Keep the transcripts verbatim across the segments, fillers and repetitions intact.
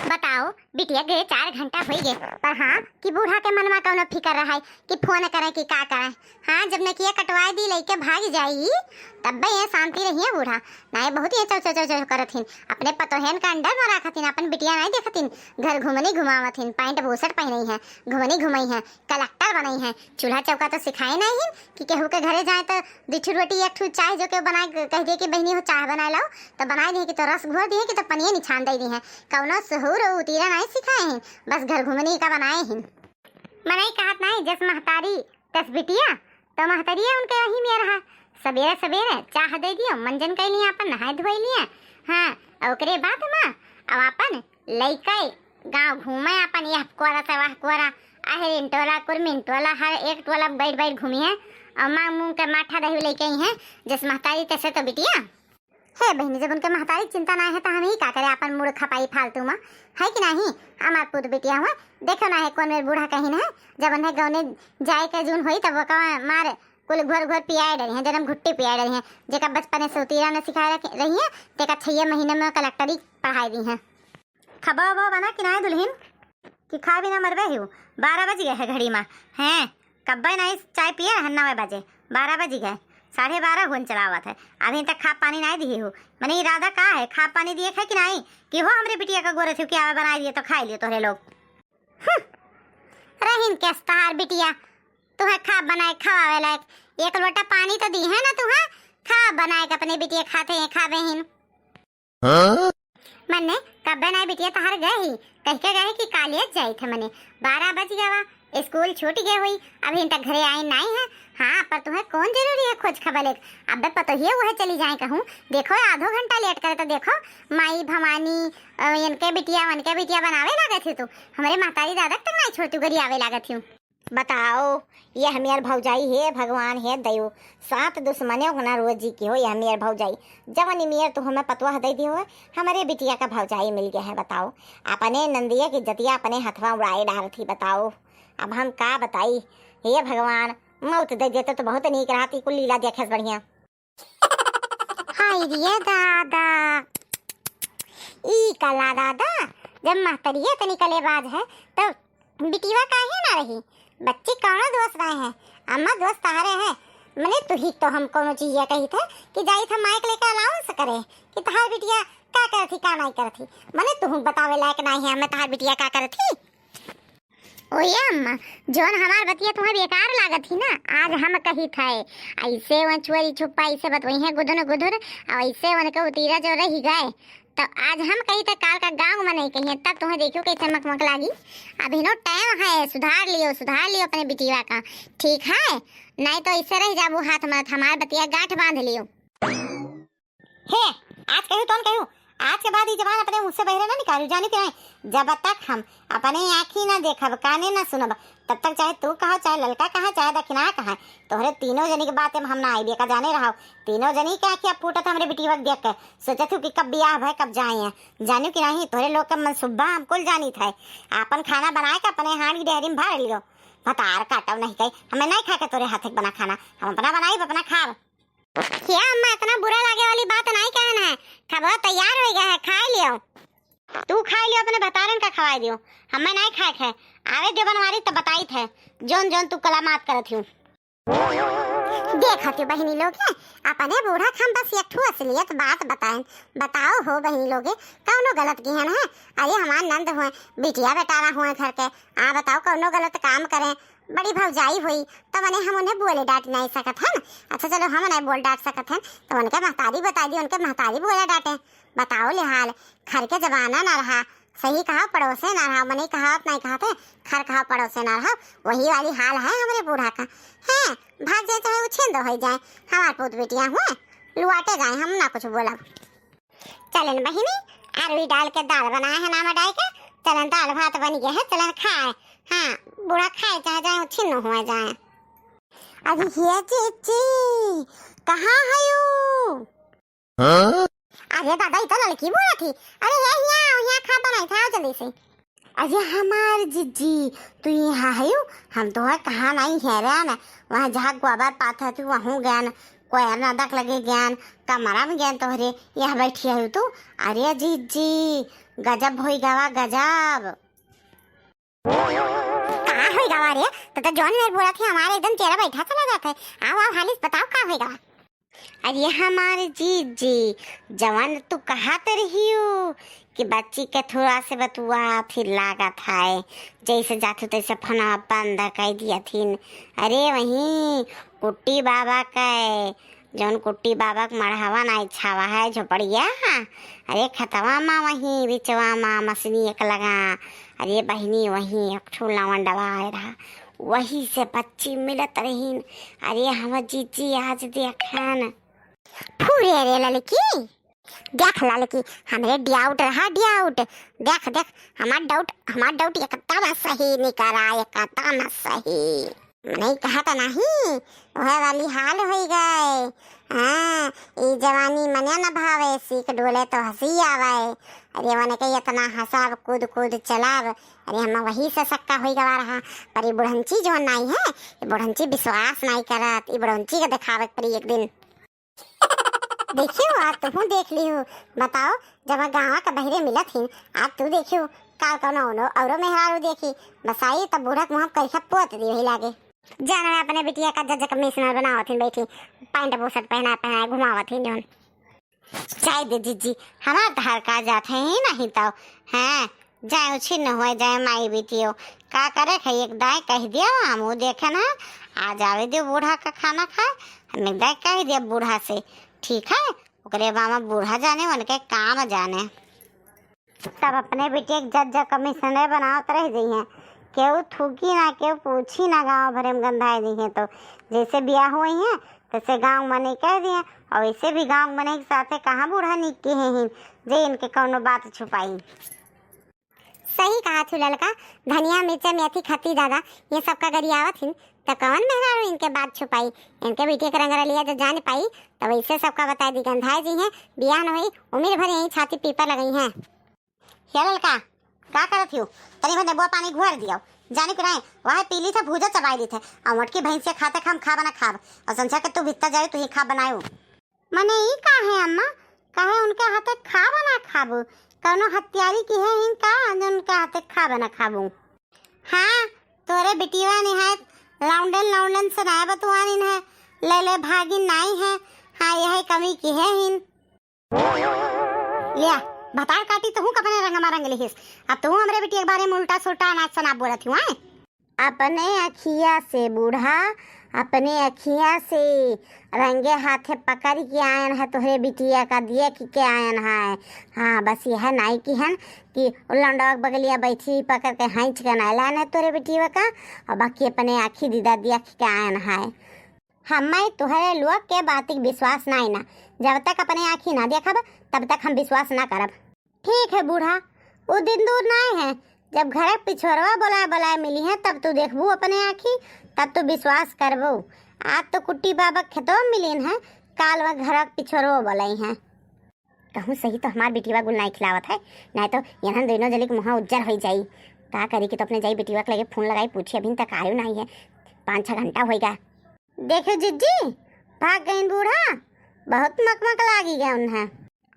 बताओ, बिटिया गए चार घंटा होइ गए, पर हाँ कि बूढ़ा के मन मा कौनो फिकर रहे कि फोन करे कि का करे। हाँ, जब नकिया कटवाए दी लइके भाग जाई, तब्बे ये शांति रहिए बूढ़ा। नाहीं, बहुत ये चौ चौ चौ चौ करत हिन, अपने पतोहेन का अंडर मा राखत हिन, अपन बिटिया नाहीं देखत हिन। घर घुमनी घुमावत हिन, पैंट बुशर्ट पहिनई है, घुमनी घुमई है, कलेक्टर बनई है। चूल्हा चौका तो सिखाए नाहीं हिन कि केहू के घरे जाए तो दुइ ठू रोटी, एक ठू चाय जो के बनाए, कह दिए कि बहिनी हो चाय बनाए लाओ, तो बनाए दिए कि तो रस घोर दिए कि तो पनिये निछान दे दिए। कौनो सहूर उतीरा नाहीं सिखाए हिन, बस घर घुमनी का बनाए हिन। मनई कहत नाहीं, जस महतारी तस बिटिया, तो महतरिया उनके वही में रहा। सबेरे सबेरे चाह दे दियो, मंजन कइ लिए, अपन नहाए धोए लिए। हाँ, और ओकरे बाद मा अब अपन लइके गाँव घूमे, अपन यह कोरा से वह कोरा, अहरिन टोला, कुरमिन टोला, हर एक टोला बैठ बैठ घूमी है और मांग मूंग के माठा दही लइके आई है, जस महतारी तसे तो बिटिया। हे बहिनी, जब उनके महतारी के चिंता नाहीं है, तो हम ही का करे, अपन मूड़ खपाई फालतू मा, है कि नाहीं? हमार पूत बिटिया हुआ, देखो ना है कौन मेर बूढ़ा कहिन है, जब उन्हें गौने जाए के जून होई, तब ओका मार कुल घोर घोर पियाए डरी है, जन्म घुट्टी पियाए डरी है, जेका बचपने से उतीरा न सिखाए रख-, रही है, तेका छह महीने में कलेक्टरी पढ़ाए दी है। खबा उबा बना कि नाहीं दुल्हिन, कि खाए बिना मरबे ही? बारह बज गए है घड़ी मा। हैं, कब्बे नाहीं चाय पिए रहन नवे बजे, बारह बज गए, साढ़े बारह होन चलावत है, अभी तक खा पानी नाहीं दिए हो। मने इरादा का है, खा पानी दिए है कि नाहीं? कि हो हमरे बिटिया का गोरत हो कि आवे बनाए दिए तो खाए लियो तोहरे लोग। हम्म, रहीन के अस्तार बिटिया, तुहे खा बनाए खवावे लायक एक लोटा पानी तो दी है ना तुहे, खा बनाए के अपने बिटिया खाते हैं, खावे हिन। हाँ? मन्ने कब्बे नाहीं बिटिया तहार गए ही, कह के गए कि कॉलेज जाई थे मने, बारह बज गवा, स्कूल छूट गए हुई, अभी तक घरे आई नाहीं है। हाँ, पर तुहे कौन जरूरी है खोज खबर लेक, अबे पतोहिए वह चली जाए कहूँ, देखो आधो घंटा लेट करे तो देखो, माई भवानी, अ, इनके बिटिया, उनके बिटिया बनावे लागत ही तू, हमरे महतारी दादा तक नाहीं छोड़ तू गरियावे लागत ही। बताओ, यह मेर भौजाई, हे भगवान, हे दयो, सात दुश्मने को ना रोजी की हो, यह मेर भौजाई। जवन मेर तो हमें पतोह दे दी हो, हमरे बिटिया का भौजाई मिल गया है, बताओ। अपने नंदिया की जतिया अपने हथवा उड़ाए डारत ही, बताओ। अब हम का बताई, हे भगवान, मौत दे देते तो बहुत नीक रहती, कुल लीला देखे से बढ़िया। हाय रे दादा, ई कला दादा, जब महतरिया तनी कलेबाज है, तब बिटिया काहे ना रही? बच्ची कौनो दोस्त नाहीं है, अम्मा दोस्त तहरे है। मने तू ही तो हम कौनो चीज कही थे कि जाई था माइक लेके अलाउंस करे कि तहार बिटिया का करत ही, का नाहीं करत ही। मने तू बतावे लायक नाहीं है, हमें तहार बिटिया का करत ही। ओए अम्मा, जौन हमार बतिया तुम्हें बेकार लागत ही ना, आज हम कही थे, ऐसे वह चोरी छुपा ऐसे बतवई है गुदुर गुदुर, और ऐसे उनके उतीरा जो रही गए, तो आज हम कही थे काल का गाँव में नहीं कही, तब तुम्हें देखियो कैसे मकमक लागी। अभी नो टाइम है, सुधार लियो, सुधार लियो अपने बिटिया का, ठीक है? नहीं तो ऐसे रह जाबू हाथ में, हमार बतिया गांठ बांध लियो। हे, आज कहू तौन कहू, आज के बाद ई जबान अपने मुँह से बहरे ना निकालू, जानी कि नाहीं? जब तक हम अपने आँखी ना देखब, काने ना सुनब, तब तक चाहे तू कहो, चाहे ललका कहे, चाहे दखिना कहे, तोहरे तीनों जनी के बात में हम ना आइबे का, जाने रहो। तीनों जनी के आँखी अब फूटत हमरे बिटिया के देख के, सोचत हूँ कि कब बियाह भय, कब जाए। जानू कि नाहीं, तोहरे लोग के मनसूबा हम कुल जानी थे। आपन खाना बनाए के अपने हांडी डेहरी में भर लियो। भतार काटब नहीं कही, हमें नहीं खा के तोरे हाथ के बना खाना, हम अपना बनाई, अपना खाब। हे अम्मा, इतना बुरा लागे वाली बात नाहीं कहन है। खाबो तैयार होइ गया है, खाए लियो। तू खाए लियो, अपने भतारन का खवाए दियो, हमें नाहीं खाए के है। आवे दियो बनवारी तब बताई थे, जौन जौन तू कलामात करत हूँ। देखत हो बहिनी लोग, अपने बूढ़ा के हम बस एक ठो असलियत बात बताएन। बताओ हो बहिनी लोग, कौनो गलत किहन है? अरे हमार नंद हुए, बिटिया बेटारा हुए घर के, आ बताओ कौनो गलत काम करें, बड़ी भौजाई हुई, तब मने हम उन्हें बोले डांट नहीं सकत हन। अच्छा चलो हम नहीं बोल डांट सकत हन, तो उनके महतारी बताई दी, उनके महतारी बोले डांटे। बताओ ले हाल, खर के जमाना ना रहा, सही कहा पड़ोसे ना रहा, मने कहावत नहीं कहा थे, खर कहा पड़ोसे ना रहा, वही वाली हाल है हमरे बूढ़ा का। हैं, भाग जाए चाहे उछिंद हो जाए, हमार पूत बिटिया हुए, लुआटे जाए, हम ना कुछ बोलब। चलन बहिनी, अरवी डाल के दाल बनाए है नामा डाल के, चलन दाल भात बन गया है, चलन खाए। हाँ, बूढ़ा खाए चाहे जाए, छिन्न हुआ जाए। अरे हे चीची, कहाँ है यू? हाँ? अरे दादा, ई तो लड़की बोला थी। अरे हे हिया, हिया खा बनाई था, आओ जल्दी से। अरे हमार जिज्जी, तू यहाँ है यू? हम तो है कहाँ नहीं है रे ना, वहाँ जहाँ गोबर पात है तू वहाँ गया ना, कोयर नदक लगे ज्ञान, कमरा में ज्ञान तोहरे, यहाँ बैठी है तू। अरे जीजी, गजब होई गवा, गजब। का होई गवा रे? तो, तो जौन मेर बोलत है, हमारे एकदम चेहरा बैठा चला जाता है। आओ, आओ, हालिस बताओ, का होई गवा? अरे हमारे जीजी, जवन तू कहत रहियो कि बच्ची के थोड़ा से बतुआ फिर लागत है, जैसे जाथू तैसे फोनवा बंद कर दिया थीन। अरे वहीं कुट्टी बाबा के, जौन कुट्टी बाबा के मढ़वा नाई छावा है झोपड़िया, अरे खतवा मा वहीं बिचवा मा मसनी एक लगा। अरे बहिनी, वहीं एक ठो लवंडवा आए रहा, वही से बच्ची मिलत रहीन। अरे हम जीजी आज देखन। फुरे रे ललकी, देख ललकी, हमरे doubt रहा doubt। देख, देख, हमार doubt, हमार doubt एकदम सही निकला, एकदम सही। नहीं कहा तो नहीं, वह वाली हाल होई गए। हाँ, ई जवानी मने न भावे, सीख डोले तो हंसी आवे। अरे वने के इतना हंसाब, कूद कूद चलाब। अरे हम वही से सक्का होई गवा रहा, पर ई बुढ़ंची जो नाई है, ई बुढ़ंची विश्वास नाई करत, ई बुढ़ंची के देखावे के पड़ी एक दिन। देखियो, आज तुहूँ देख लिहू। बताओ, जब गाँव के बहिरे मिलत ही, आज तू देखियो, काल कौनो औनो, औरो मेहरारू देखी, बसाई तब बूढ़ा के मुँह करिखा पोत दी वही लागे। जाना अपने बिटिया का जज कमिश्नर बनावत ही बैठी, पैंट बुशर्ट पहना पहना घुमावत ही जौन। जाए दे जीजी, हमार धार का जात है ही नहीं तो, हैं? जाए उछिन्न हुए, जाए माई बिटियो। का करे खाई, एक दाई कह दिया, हम वो देखे ना, आ जावे दियो बूढ़ा का खाना खाए, हम एक दाई कह दिया बूढ़ा से, ठीक है, ओकरे बामा बूढ़ा जाने, उनके काम जाने। तब अपने बिटिया के जज कमिश्नर बनावत रह जइहें, केहू थूकी ना, केहू पूछी ना, गाँव भरे में गंधाए जइहें। तो जैसे बियाह हुई हैं, तैसे गाँव मने कह दिए, और वैसे भी गाँव मने के साथे कहाँ बूढ़ा निक के हैं, जे इनके कौनो बात छुपाई। सही कहा थू ललका, धनिया, मिर्चा, मेथी खत्ती दादा, ये सबका गरियावत हिन, त कवन मेहरारू इनके बात छुपाई? इनके बिटिया के रंगरलिया जो जान पाई, त वैसे सबका बताई दी, गंधाए जइहें, बियाह न होई, उमिर भर यहीं छाती पीपर लगइहें। हे ललका, का करत हियो? तनी भर नेबुआ पानी घुआर दियो। जानी कि नहीं, वह पी ली थे, भूजा चबाई ली थे। और मोटकी भैंसिया खाते खाम खाब ना खाब। और संझा के तू भित्ता जाई, तू ही खाब बनायू। मने ई का है अम्मा? काहे उनके हाथे खाब ना खाबू? कौनो हत्यारी की है इनका, जो उनके हाथे खाब ना खाबू? हाँ, तोरे बिटिया निहायत लौंडन लौंडन से नाय बतुआनिन है, ले ले भागिन नाई है। हाँ, यही कमी की है हिन। लिया, भतार काटी तहूँ कपने रंगमा रंग लिहिस। अब तहूँ हमरे बिटिया के बारे में उल्टा सुल्टा अनाज सनाब बोलत हियो, आय? अपने अखिया से बूढ़ा, अपने अखिया से रंगे हाथे पकड़ के आयन है तोहरे बिटिया का, देख के आयन है। हाँ, बस यह नाई किहन कि उ लौंडवा के बगलिया बैठी पकड़ के हाँइच के नाई लायन है तोहरे बिटिया का, और बाकी अपने आँखी दीदा देख के आयन है। हम्मे तोहरे लोग के बात के विश्वास नाई ना, जब तक अपने आँखी ना देखब, तब तक हम विश्वास ना करब। ठीक है बूढ़ा, उ दिन दूर नाई है, जब घर के पिछोरवा बोलाए बोलाए मिली है, तब तू देखबू अपने आँखी, तब तू विश्वास करबू। आज तो कुट्टी बाबा खेतवा मिलीन है, काल वह घर के पिछोरवा बोलाई है। कहूँ सही तो हमार बिटिया गुल नाई खिलावत है, नाई तो इन्हन दोनों जली के मुँह उज्जर हो जाई। का करी कि तो अपने जाई बिटिया के लगे फोन लगाई, पूछी, अभी तक आयो नाई है, पाँच छः घंटा होइगा। देखो जिज्जी, भाग गईन बूढ़ा, बहुत मकमक लागी गए उन्हें।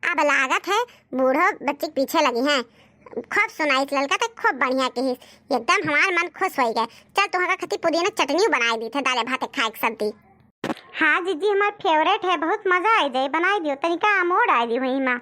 अब लागत है बूढ़ो बच्ची के पीछे लगी हैं। खूब सुनाइस ललका, तो खूब बढ़िया कहिस, एकदम हमार मन खुश हो गए। चल, तुहका खती पुदीना चटनी बनाए दी थे, दाले भात खाए के सब्जी। हाँ जिज्जी, हमार favourite है, बहुत मजा आ जाए, बनाए दियो, तनिका अमोड़ आए दी वही माँ।